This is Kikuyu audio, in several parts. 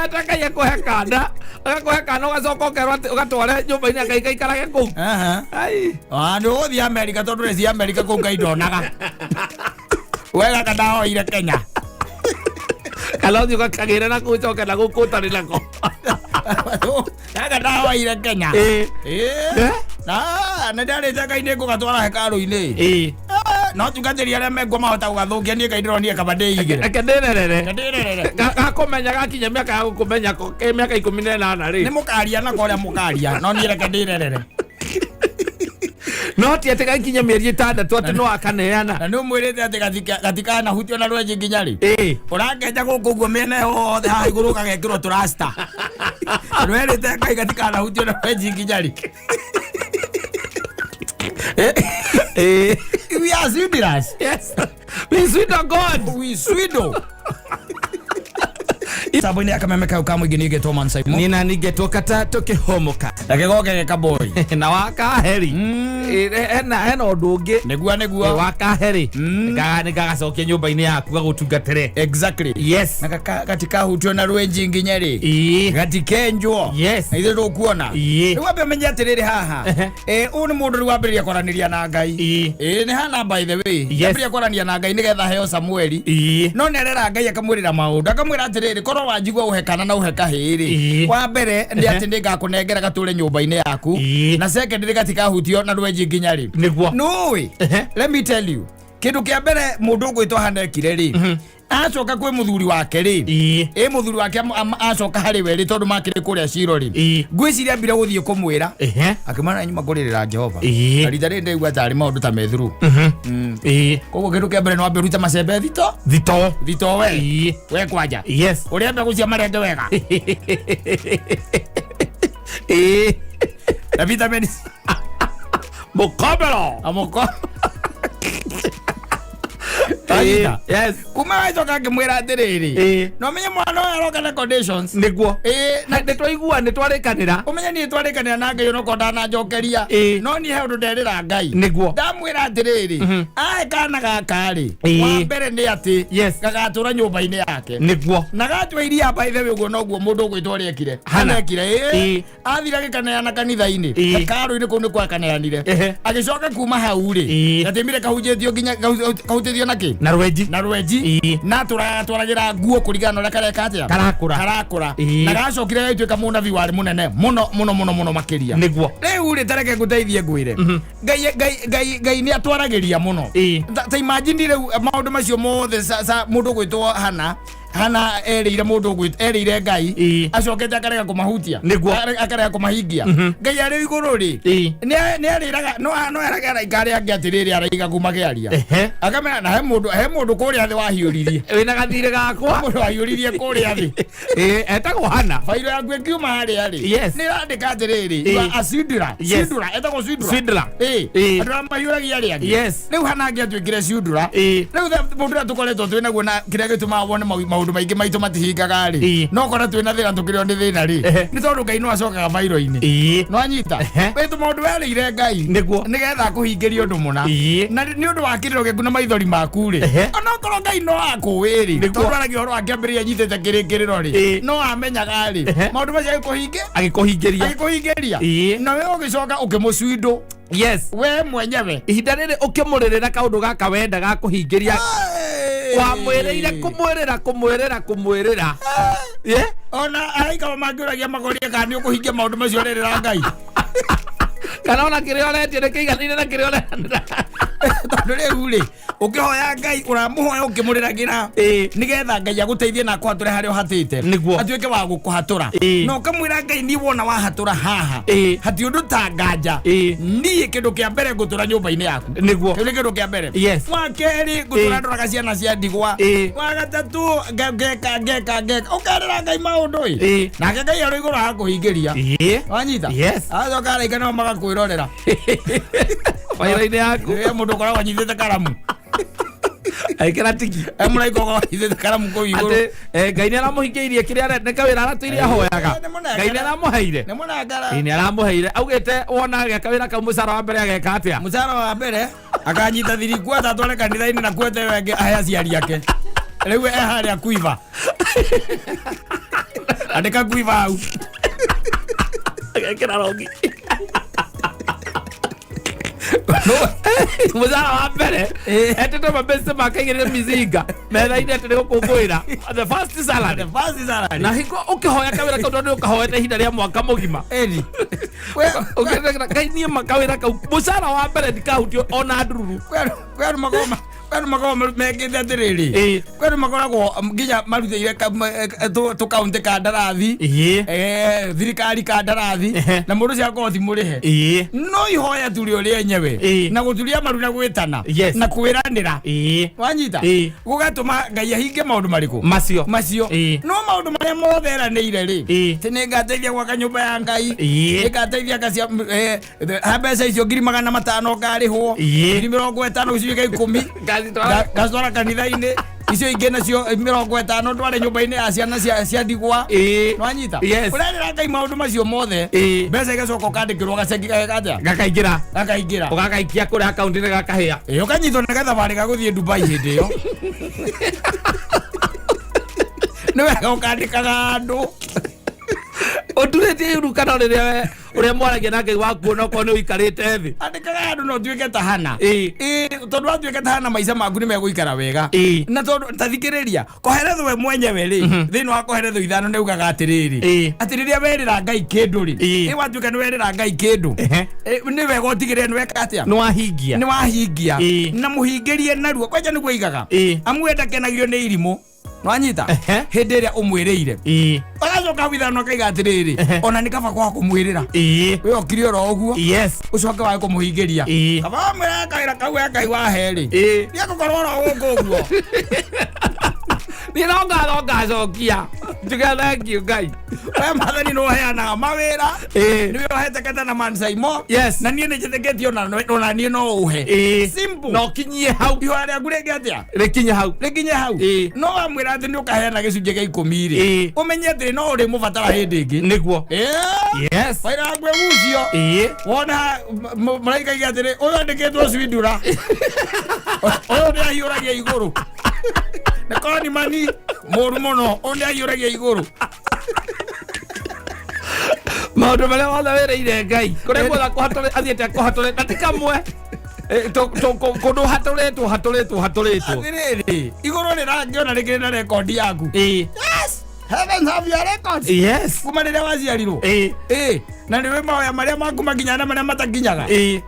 Ũhoete Ngai akũhe kana, agakũhe kana ũgacoka ũkerwo atĩ ũgatware nyũmba-inĩ ya Ngai gaikarage kũu. Aha. Ai. Ah, nĩ ũgũthiĩ Amerika tondũ rĩci Amerika kũu Ngai ndonaga. We gaka ndahoire Kenya. Kana ũthiĩ ũgakagĩre na kũu ũcoke na gũkũ ũtarĩ nako. Gaka ndahoire Kenya. Ĩĩ. Ĩĩ. Eh? Ah, nĩ ndarĩte Ngai nĩ ngũgatwara hekarũ-inĩ. Ĩĩ. Ah, no tungatĩri arĩa mekuo mahota gũgathũkia niĩ Ngai ndĩronire kaba ndĩigĩre. Reke ndĩrerere. Ndĩrerere. Gakũmenya gakinya mĩaka ya gũkũmenya ko ke mĩaka 18 Nĩ rĩ. mũkaria nako ũrĩa mũkaria no niĩ reke ndĩrerere. No ti atĩ gakinya mĩeri 6 atĩ no akaneana. Na nĩ ũmwĩrĩte atĩ gatikanahutio na rwenji nginya rĩ. Ĩĩ. Ũrakenja gũkũ ũguo mĩena yothe haha igũrũ ũgagekĩrwo tũrasta. Rwerĩte Ngai gatikanahutio na rwenji nginya rĩ. Ĩĩ. We are swindlers. Yes. We sweet on God. We swindle. Tambo-inĩ ya kameme kau ka mũingĩ niĩ ngetwo Man Simon. Nina ningetwo kata tũkĩhomoka. Na gĩgoke gĩkaboi. Na wakaheri. Hena ũndũ ũngĩ. Nĩguo nĩguo. Wakaheri. Nĩgagacokia nyũmba-inĩ yaku gagũtungatĩre. Exactly. Yes. Na gatikahutio na rwenji nginya rĩ. Ĩĩ. Gatikenjwo. Yes. Na ithuĩ ndũkuona. Ĩĩ. Rĩu ambe ũmenye atĩrĩrĩ haha. Ũyũ nĩ mũndũ rĩu wambĩrĩria kwaranĩria na Ngai. Ĩĩ. Ĩĩ nĩ hana by the way. Yes. Ambĩrĩria kwaranĩria na Ngai nĩgetha aheo Samueli. Ĩĩ. No nĩ arera Ngai akamwĩrĩra maũndũ akamwĩra atĩrĩrĩ korwo wanjigua ũhe kana na ũhe kahĩĩ rĩ Ĩĩ. wa mbere nĩ atĩ nĩngakũnengera gatũre nyũmba-inĩ yaku Ĩĩ. na second nĩ gatikahutio na rwenji nginya rĩ Nĩguo. nũĩ Ehe. let me tell you kĩndũ kĩa mbere mũndũ ũgwĩtwo hanekire rĩ acoka kwĩ mũthuri wake rĩ Ĩĩ. ĩ mũthuri wake acoka harĩ we rĩ tondũ makĩrĩ kũrĩa ciro rĩ Ĩĩ. ngwĩciria ambire gũthiĩ kũmwĩra Ehe. akĩmwĩra nyuma kũrĩrĩra Jehova Ĩĩ. Na rita rĩrĩ ndaigua tarĩ maũndũ ta methuru Ĩĩ. koguo kĩndũ kĩa mbere nĩ wambe ũrute macembe thito Thito. thito we Ĩĩ. we kwanja Yes. ũrĩa mbegũ cia marenge wega Ĩĩ. na vitamin C Mũkomero. amoko Tanyita. Yes. Kuma wacoka ngĩmwĩra atĩrĩrĩ Ĩĩ. no menye mwana ũyũ aroka na conditions Nĩguo. Ĩĩ, Na nĩtwaigua nĩtwarĩkanĩra. ũmenye niĩ twarĩkanĩra na Ngai onokorwo ndananjokeria Ĩĩ. no niĩ he ũndũ nderĩra Ngai Nĩguo. Ndamwĩra atĩrĩrĩ ae kana gaka rĩ Ĩĩ. wa mbere nĩ atĩ Yes. gagatũra nyũmba-inĩ yake Nĩguo. Na gatua iria by the way ũguo noguo mũndũ ũgwĩtwo ũrĩa ekire. Hana. Ekire ĩĩ. Ĩĩ. Athire agĩkaneana kanitha-inĩ Ĩĩ. hekarũ-inĩ kũu nĩkuo akaneanire Ehe. Agĩcoka kuma hau rĩ Ĩĩ. gatimire kahunjĩtio nginya kahutĩtio na kĩ Na rwenji. Na rwenji. Ĩĩ. Na tũratwaragĩra nguo kũringana na ũrĩa kareka atĩa Karakũra. Karakũra. Ĩĩ. Na gacokire gagĩtuĩka mũnabii warĩ mũnene mũno mũno mũno mũno makĩria. Nĩguo. Rĩu rĩ tareke ngũteithie ngwĩre Ngai Ngai Ngai Ngai nĩ atwaragĩria mũno. Ĩĩ. Ta imagine rĩu maũndũ macio mothe mũndũ ũgwĩtwo Hana Hana erĩire mũndũ erĩire Ngai Ĩĩ. Acokete akarega kũmahutia. Nĩguo. Akarega kũmahingia. Ngai arĩ igũrũ rĩ Ĩĩ. Nĩ arĩraga no erage araika arĩa angĩ atĩrĩrĩ araiga kuma kĩaria Ehe. Akamera na he mũndũ kũrĩa thĩ wahiũririe. Wĩna gathirĩ gakwa. Mũndũ wahiũririe kũrĩa thĩ. Ĩĩ, etagwo Hana. Bairo yaku ĩkiuma harĩa rĩ Yes. nĩ ĩrandĩka atĩrĩrĩ Ĩĩ. you are a swindler. Yes. Swindler, etagwo swindler. Swindler. Ĩĩ. Ĩĩ. Andũ arĩa mahiũragia arĩa angĩ. Yes. Rĩu Hana angĩatuĩkire swindler Ĩĩ. Rĩu mũndũ ũrĩa tũkoretwo twĩ naguo na kĩrĩa gĩtũmaga wone maũndũ maingĩ maitũ matihingaga rĩ Ĩĩ. no kora twĩ na thĩna tũkĩrĩo nĩ thĩna rĩ Ehe. nĩ tondũ Ngai no acokaga bairo-inĩ. Ĩĩ. No anyita Ehe. wĩ tũmaũndũ werĩire Ngai Nĩguo. Nĩgetha akũhingĩrie ũndũ mũna Ĩĩ. Na nĩ ũndũ wa kĩrĩro gĩaku na maithori maku rĩ Ehe. Onokorwo Ngai no akũĩ rĩ Nĩguo. tondũ aragia ũhoro wa kĩambĩrĩria anyitĩte kĩrĩkĩrĩro rĩ Ĩĩ. no amenyaga rĩ Ehe. maũndũ macio agĩkũhinge Agĩkũhingĩria. Agĩkũhingĩria. Ĩĩ. Na we ũgĩcoka ũkĩmũcindũ Yes. We mwenyewe. Ihinda rĩrĩ ũkĩmũrĩrĩra kaũndũ gaka wenda gakũhingĩria wamwĩrĩire kũmwĩrĩra kũmwĩrĩra kũmwĩrĩra. Yeah? Ona araika mangĩũragia magorie kana nĩ ũkũhingia maũndũ macio ũrerĩra Ngai. Kana ona kĩrĩa ũretia nĩ kĩiganĩire na kĩrĩa ũreranĩra. Tondũ rĩu rĩ ũkĩhoya Ngai ũramũhoya ũkĩmũrĩragĩra Ĩĩ. nĩgetha Ngai agũteithie na akũhatũre harĩa ũhatĩte. Nĩguo. Atuĩke wa gũkũhatũra. Ĩĩ. Na ũkamwĩra Ngai niĩ wona wahatũra haha Ĩĩ. hati ũndũ ta nganja Ĩĩ. niĩ kĩndũ kĩa mbere ngũtũra nyũmba-inĩ yaku. Nĩguo. Kĩu nĩ kĩndũ kĩa mbere. Yes. Wa kerĩ ngũtũra Ĩĩ. ndoraga ciana cia ndigwa. Ĩĩ. Wa gatatũ ngeka ngeka ngeka ũkerĩra Ngai maũndũ ĩ Ĩĩ. Nake Ngai arĩ igũrũ agakũhingĩria. Ĩĩ. Wanyita. Yes. Acoka araika nao magakwĩrorera. Bairo-inĩ yaku. Rĩrĩa mũndũ ũkoragwo anyitĩte karamu. Aikĩra tiki. E mũraika ũkoragwo anyitĩte karamu kũu igũrũ. Atĩ Ngai nĩ aramũhingĩirie kĩrĩa nĩ kawĩra aratũire ahoyaga. Nĩ mũnengere. Ngai nĩ aramũheire. Nĩ mũnengere. Ngai nĩ aramũheire augĩte wona ageka wĩra kau mũcara wa mbere ageka atĩa? Mũcara wa mbere akanyita thiri kwata atware kanitha-inĩ na kwete ĩyo ĩngĩ ahe aciari ake. Rĩu e harĩa kuiva. Andĩka ngui bau. Agekĩra rongi. Mũcara wa mbere etĩte mabeste make aigĩrĩre mizinga metha-inĩ atĩ nĩ gũkũngũĩra the first salary. The first salary. Na hingo ũkĩhoya kawĩra kau, tondũ nĩ ũkahoete ihinda rĩa mwaka mũgima. Eni. Ũkĩrĩra Ngai, niĩ ma kawĩra kau, mũcara wa mbere ndikahutio ona ndururu. Kwĩ andũ makoragwo mekĩte atĩrĩrĩ, kwĩ andũ makoragwo nginya marutĩire tũkaunti kandarathi, thirikari kandarathi, na mũndũ ũcio akorwo ti mũrĩhe, no ihoya tu rĩo rĩenyewe na gũturia maru na gwĩtana na kwĩranĩra, wanyita, gũgatũma Ngai ahinge maũndũ marĩkũ? Macio. Macio. No maũndũ marĩa mothe eranĩire rĩ, atĩ nĩ ngateithia gwaka nyũmba ya Ngai, nĩ ngateithia ngacia ha mbeca icio 500,000 ngarĩhwo, 50,000 gĩcunjĩ gĩa ikũmi ngacitwara kanitha-inĩ, icio ingĩ nacio 50 ndware nyũmba-inĩ ya ciana cia ndigwa. Nwanyita? Yes. Ũrerĩra Ngai maũndũ macio mothe, mbeca igacoka ũkandĩkĩrwo gaceki atĩa? Gakaingĩra. Gakaingĩra. Ũgagaikia kũrĩa akaunti-inĩ, gakahĩa. Ĩ, ũkanyitwo nĩ gathabarĩ ga gũthiĩ Dubai hĩndĩ ĩyo. Nĩ wega ũkandĩkaga andũ. Ũturĩtie iru kana rĩrĩa we ũrĩa mwaragia na Ngai waku, onokorwo nĩ ũikarĩte thĩ. Andĩkaga andũ na ũtuĩke ta Hana. Ĩ, tondũ watuĩka ta Hana, maica maku nĩ megũikara wega. Na tondũ ta thikĩrĩria, Koheretho we mwenyewe rĩ, thĩinĩ wa Koheretho 5 nĩ ugaga atĩrĩrĩ, atĩ rĩrĩa werĩra Ngai kĩndũ rĩ, watuĩka nĩ werĩra Ngai kĩndũ, nĩ wega ũtigĩrĩre nĩ weka atĩa? Nĩ wahingia. Nĩ wahingia. Na mũhingĩrie narua kwanja, nĩguo aigaga, amu we ndakenagio nĩ irimũ, nwanyita, hĩndĩ ĩrĩa ũmwĩrĩire. Agacoka hau 5 akaiga atĩrĩrĩ, ona nĩ kaba kwaga kũmwĩrĩra, we okire oro ũguo, ũcoke wage kũmũhingĩria. Kaba wamwĩra kawĩra kau we Ngai wahe rĩ, nĩegũkorwo oro gũkũ ũguo. Niĩ no ngatho ngacokia, njuge thank you, Ngai. We Mwathani nĩ ũheanaga mawĩra, nĩwe ũhete Kata na Mansaimo, na niĩ nĩ njĩtĩkĩtie ona niĩ no ũhe. Simple. Na ũkinyie hau. Ihoya rĩaku rĩngĩ atĩa? Rĩkinye hau. Rĩkinye hau. No wamwĩra atĩ nĩ ũkaheana gĩcunjĩ gĩa ikũmi rĩ, ũmenye atĩ no ũrĩmũbatara hĩndĩ ĩngĩ. Nĩguo. Waira waku ĩgucio, wona mũraika aiga atĩrĩ, ũyũ andĩkĩtwo swindura, ũyũ nĩ ahiũragia igũrũ, nĩ koni mani mũru mũno, ũyũ nĩ ahiũragia igũrũ. Maũndũ marĩa mothe wĩrĩire Ngai, kũrĩa guothe akũhatũrĩ athiĩte akũhatũrĩ, na ti kamwe. Kũndũ hatũrĩtwo hatũrĩtwo hatũrĩtwo. Atĩrĩrĩ, igũrũ rĩrangĩona rĩkĩrĩ na rekondi yaku. Yes, heavens have your records, kuma rĩrĩa waciarirwo. Ĩ, na nĩwe mahoya marĩa maku makinyaga na marĩa matakinyaga. Ĩ,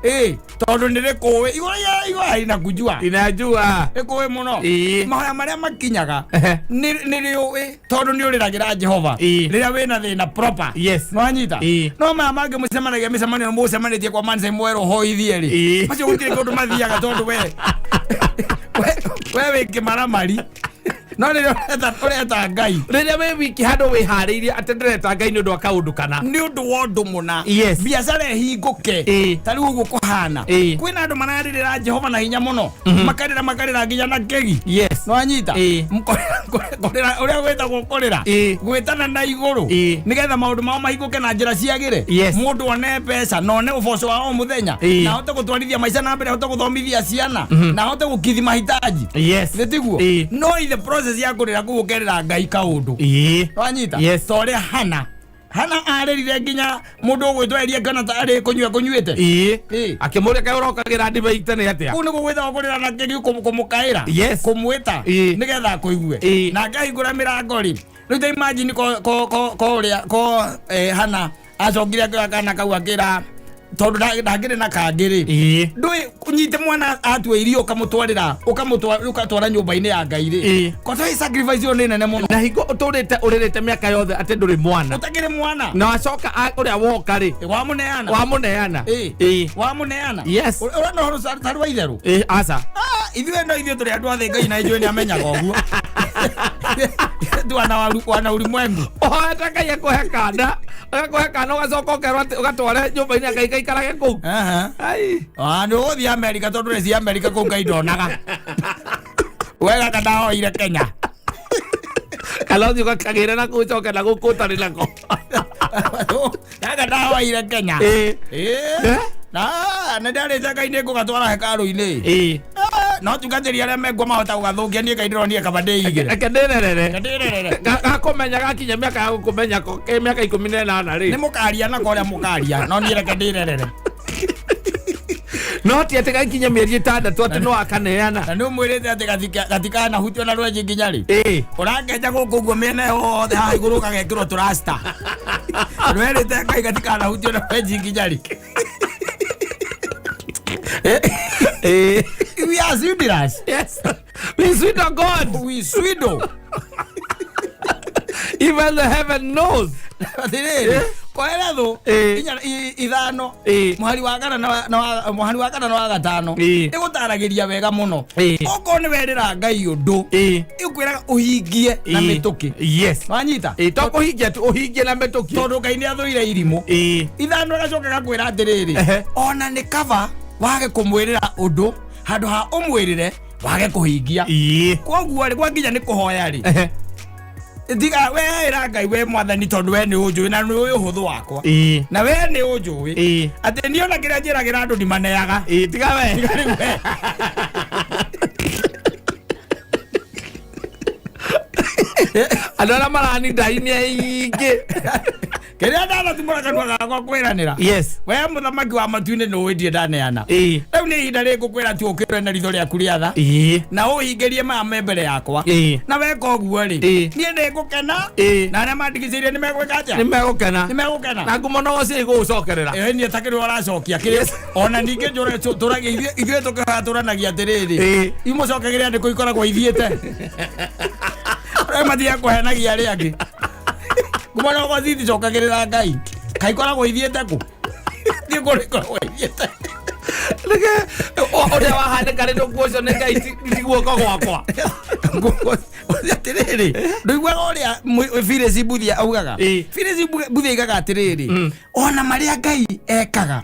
tondũ nĩ rĩkũĩ igũrũ ya igũrũ ina kujua. Inajua. Rĩkũĩ mũno. Mahoya marĩa makinyaga nĩ rĩũĩ, tondũ nĩ ũrĩragĩra Jehova rĩrĩa wĩna thĩna proper. Nĩwanyita? No maya mangĩ mũcemanagia mĩcemanio, mũcemanĩtie kwa manse mwerũ hoithie rĩ, macio gũtirĩ kũndũ mathiaga, tondũ we wĩ kĩmaramari, no rĩrĩa ũreta Ngai, Rĩrĩa wĩ wiki handũ wĩharĩirie atĩ ndĩreta Ngai nĩ ũndũ wa kaũndũ kana nĩ ũndũ wa ũndũ mũna, biacara ĩhingũke, ta rĩu ũguo kũhana, kwĩna andũ mararĩrĩra Jehova na hinya mũno, makarĩra makarĩra nginya na kegi. Nĩwanyita? Kũrĩra ũrĩa gwĩtagwo kũrĩra, gwĩtana na igũrũ, nĩgetha maũndũ mao mahingũke na njĩra ciagĩre, mũndũ one mbeca na one ũboco wa o mũthenya, na ahote gũtwarithia maica na mbere, ahote gũthomithia ciana, na ahote gũkithi mahitaji. Nĩ tiguo? No in the process ya kũrĩra kũu ũkerĩra Ngai kaũndũ. Wanyita? Yes. Ta ũrĩa Hana arĩrire nginya mũndũ ũgwĩtwo Elia kana ta arĩ kũnyua kũnyuĩte. Akĩmũria, kaĩ ũrokagĩra ndibei tene atĩa? Kũu nĩguo gwĩtagwo kũrĩra na kĩgi, kũmũkaĩra, kũmwĩta, nĩgetha akũigue. Nake ahingũra mĩrango rĩ, rĩu ta imagine ko ũrĩa ko Hana acokire akĩoya kana kau akĩra, tondũ ndangĩrĩ na kangĩ rĩ, ndũĩ ũnyite mwana atua irio ũkamũtwarĩra, ũkamũtwara nyũmba-inĩ ya Ngai rĩ, koto sacrifice ĩyo nĩ nene mũno. Na hingo ũtũrĩte ũrĩrĩte mĩaka yothe atĩ ndũrĩ mwana, ũtakĩrĩ mwana, na wacoka ũrĩa woka rĩ, wamũneana. Wamũneana. Wamũneana. Ũrona ũhoro tarĩ wa itherũ? Aca. Ah, ithuĩ no ithuĩ tũrĩ andũ a thĩ, Ngai na ithuĩ nĩ amenyaga ũguo tu wana ulimwengu. Ũhoete Ngai akũhe kana, agakũhe kana, ũgacoka ũkerwo atĩ ũgatware nyũmba-inĩ ya Ngai gaikarage kũu. Ai. Ah, nĩ ũgũthiĩ Amerika, tondũ nĩ Amerika kũu Ngai ndonaga wega kana oire Kenya. Kana ũthiĩ ũgakagĩre na kũu, ũcoke na gũkũ ũtarĩ nako. Gaka ndahoire Kenya. Eh? Na nĩ ndarĩte Ngai nĩ ngũgatwara hekarũ-inĩ. No tungatĩri arĩa mekuo mahota gũgathũkia, niĩ Ngai ndĩronire kaba ndĩigĩre. Reke ndĩrerere. Ndĩrerere. Gakomenya gakinya mĩaka ya gũkũmenya ko ke mĩaka 18 Nĩ rĩ. Mũkaria nako ũrĩa mũkaria, no niĩ reke ndĩrerere. No ti atĩ gakinya mĩeri 6 atĩ no akaneana. Na nĩ ũmwĩrĩte atĩ gatikanahutio na rwenji nginya rĩ? Ĩĩ. Ũrangenja gũkũ ũguo mĩena yothe haha igũrũ gagekĩrwo tũrasta. Nĩwerĩte Ngai gatikanahutio na rwenji nginya rĩ? Ĩĩ. We are swindlers. Yes, we swindle God. We swindle. Even the heaven knows. Atĩrĩrĩ, Kohelethu 4 5 mũhari wa kana na mũhari wa kana na wa gatano ĩgũtaragĩria wega mũno. Okorwo nĩ werĩra Ngai ũndũ, ĩkwĩraga ũhingie na mĩtũkĩ. Wanyita? Ĩĩ, to kũhingia tu, ũhingie na mĩtũkĩ. Tondũ Ngai nĩ athũire irimũ. 5 agacoka gakwĩra atĩrĩrĩ, ona nĩ kaba wage kũmwĩrĩra ũndũ handũ ha ũmwĩrĩre wage kũhingia. Koguo rĩ, gwakinya nĩ kũhoya rĩ, tiga we ĩra Ngai, we mwathani, tondũ we nĩ ũnjũĩ na nĩ ũĩ ũhũthũ wakwa na we nĩ ũnjũĩ atĩ niĩ ona kĩrĩa njĩragĩra andũ ndimaneaga. Ĩĩ, tiga we. Tiga rĩu we. Andũ arĩa maranindai nĩ aingĩ. Kĩrĩa ndanatumũra kanua gakwa kwĩranĩra, we mũthamaki wa matu-inĩ nĩ ũĩ ndirĩ ndaneana. Rĩu nĩ ihinda rĩngũ kwĩra tu ũkĩre na ritho rĩaku rĩa tha na ũhingĩrie maya me mbere yakwa. Na weka ũguo rĩ, niĩ nĩ ngũkena na arĩa mandigicĩirie nĩ megwĩka atĩa? Nĩ megũkena. Nĩ megũkena. Na ngumo no cio igũgũcokerera. Ĩĩ, niĩ ta kĩrĩa ũracokia kĩrĩa ona ningĩ njũre tũragia ithuĩ tũkĩhoya tũranagia atĩrĩrĩ, imũcokagĩria nĩ kũ ikoragwo ithiĩte arĩa mathiaga kũhenagia arĩa angĩ. Ngumo no citicokagĩrĩra Ngai, kaikoragwo ithiĩte kũ? Thiĩ kũrĩa ikoragwo ithiĩte. Reke ũrĩa wahanĩka rĩ, nguo ũcio nĩ Ngai, ti guoko gwakwa. Atĩrĩrĩ, ndũiguaga ũrĩa Phyllis Mbuthia augaga? Phyllis Mbuthia aigaga atĩrĩrĩ, ona marĩa Ngai ekaga,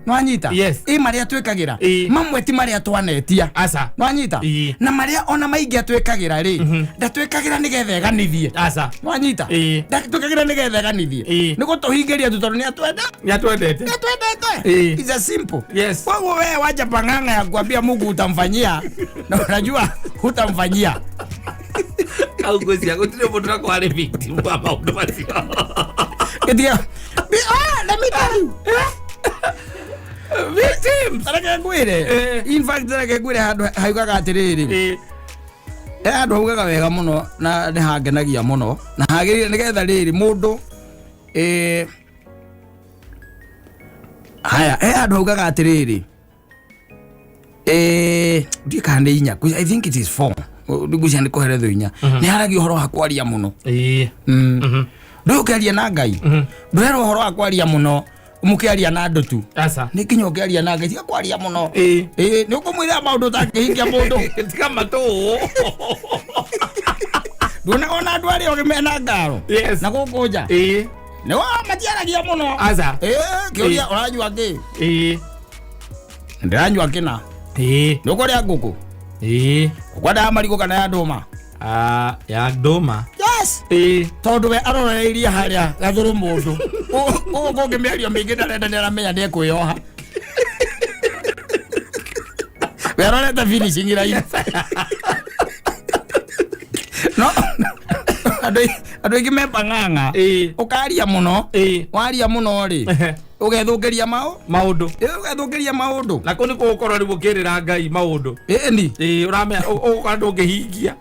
nwanyita? Yes. Ĩ marĩa twĩkagĩra mamwe ti marĩa twanetia. Aca. Nwanyita? Na marĩa ona maingĩ atwĩkagĩra rĩ, ndatwĩkagĩra nĩgetha eganithie. Aca. Nwanyita? Ndatwĩkagĩra nĩgetha eganithie. Nĩ gũtũhingĩria tu tondũ nĩ atwenda. Nĩ atwendete. Nĩ atwendete. It's a simple. Koguo wewe wacha pang'ang'a ya kuambia Mungu utamfanyia na unajua hutamfanyia. Kau ngwĩciria gũtirĩ mũndũ nakorwo arĩ victim wa maũndũ macio. Gĩtiga. Ah, let me tell you. Victims. Reke ngwĩre. In fact, reke ngwĩre handũ haugaga atĩrĩrĩ. He handũ haugaga wega mũno na nĩ hangenagia mũno na hagĩrĩire nĩgetha rĩrĩ mũndũ haya, he handũ haugaga atĩrĩrĩ, ndiĩ kana nĩ 4, I think it is 4, ngwĩciria nĩ Kohelethu 4, nĩ haragia ũhoro wa kwaria mũno. Ndũĩ ũkĩaria na Ngai, ndũrerwo ũhoro wa kwaria mũno mũkĩaria na andũ tu. Aca. Nĩ nginya ũkĩaria na Ngai, tiga kwaria mũno. Ĩĩ, nĩ ũkũmwĩra maũndũ ũtangĩhingia mũndũ. Tiga matũ. Nduonaga ona andũ arĩa ogĩ mena ngaro na gũkũ nja nĩ wa matiaragia mũno. Aca. Ĩĩ, kĩũria, ũranyua kĩ? Ndĩranyua kĩna. Nĩ ũkũrĩa ngũkũ? Ũkwendaga marigũ kana ya ndũma? Ah, ya ndũma. Yes. Tondũ we aroreirie harĩa gathũrũ mũndũ gũkũ kũngĩ mĩario mĩingĩ ndarenda, nĩ aramenya nĩ ekwĩyoha. We arorete finishing line. No andũ aingĩ mepang'ang'a. Ũkaria mũno, waria mũno rĩ, ũgethũkĩria maũndũ. Ĩ, ũgethũkĩria maũndũ. Na kũu nĩ kũgũkorwo rĩu ũkĩrĩra Ngai maũndũ. Ĩni. Ĩĩ, ũramenya ũgũkorwo ndũngĩhingia.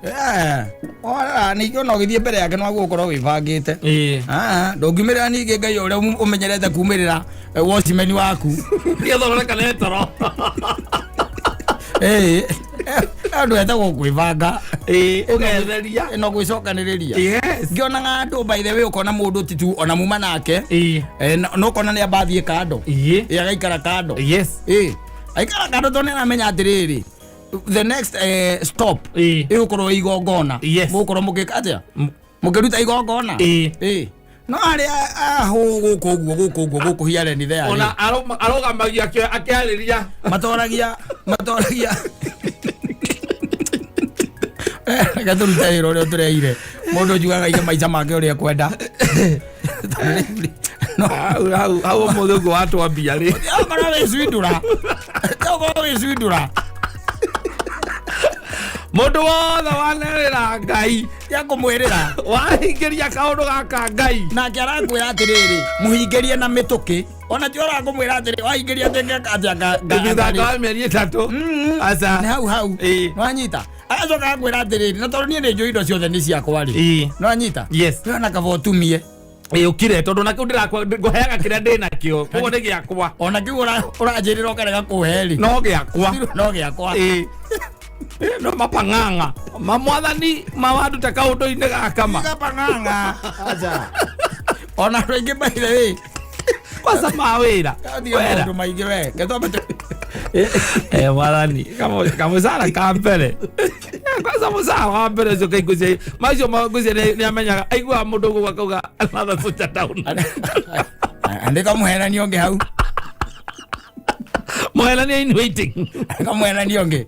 Ora ningĩ ona ũgĩthiĩ mbere yake no gũkorwo wĩbangĩte. Ah, ndũngiumĩrĩra ningĩ Ngai ũrĩa ũmenyerete kumĩrĩra watchman waku. Nĩgetha ũrore kana e toro. Ĩĩ, andũ etagwo kwĩbanga. Ĩĩ, ũgetheria. No gwĩcokanĩrĩria. Ngĩonaga andũ, by the way, ũkona mũndũ ti tu ona muma nake, no ũkona nĩ amba athiĩ kando. Ĩ, agaikara kando. Ĩ, aikara kando tondũ nĩ aramenya atĩrĩrĩ, the next stop ĩgũkorwo igongona. Mũgũkorwo mũgĩka atĩa? Mũkĩruta igongona. Ĩ, no harĩa ahũ gũkũ ũguo, gũkũ ũguo, gũkũ here and there rĩ, Ona arũgamagia akĩarĩria. Matoragia, matoragia. Reke tũrute wĩra ũrĩa ũtũreire. Mũndũ njugaga aige maica make ũrĩa ekwenda. No Hau hau hau ũmũthĩ ũguo watwambia rĩ. Okorwo wĩ swindũra, okorwo wĩ swindũra. Mũndũ wothe wanerĩra Ngai Ya kũmwĩrĩra. Wahingĩria kaũndũ gaka Ngai. Nake arakwĩra atĩrĩrĩ, mũhingĩrie na mĩtũkĩ. Ona ti ũrakũmwĩra atĩrĩ, wahingĩria atĩ ngeka atĩa Thutha wa mĩeri 3. Aca. Nĩ hau hau. Nĩwanyita? Agacoka agakwĩra atĩrĩrĩ, na tondũ niĩ nĩ njũĩ indo ciothe nĩ ciakwa rĩ. Nĩwanyita? Yes. We ona kaba ũtumie. Ĩ, ũkire tondũ nakĩu ndĩrakwa ngũheaga kĩrĩa ndĩ nakĩo, koguo nĩ gĩakwa. Ona kĩu ũranjĩrĩra ũkarega kũhe rĩ. No gĩakwa. No gĩakwa. Ĩ. Ĩ, no mapang'ang'a ma mwathani mawanduta kaũndũ-inĩ gaka ma. Kapang'ang'a. Aca. Ona andũ aingĩ by the way. Kwanza mawĩra. Thiĩ maũndũ maingĩ we. Ketwambe Eh, mwathani kamũcara ka mbere. Eh, kwanza mũcara wa mbere ũcio kaingũcia macio ngũcia nĩ amenyaga aiguaga mũndũ ũguo akauga another soldier down. Andĩka mũhenani ũngĩ hau. Mũhenania in waiting. Andĩka mũhenani ũngĩ.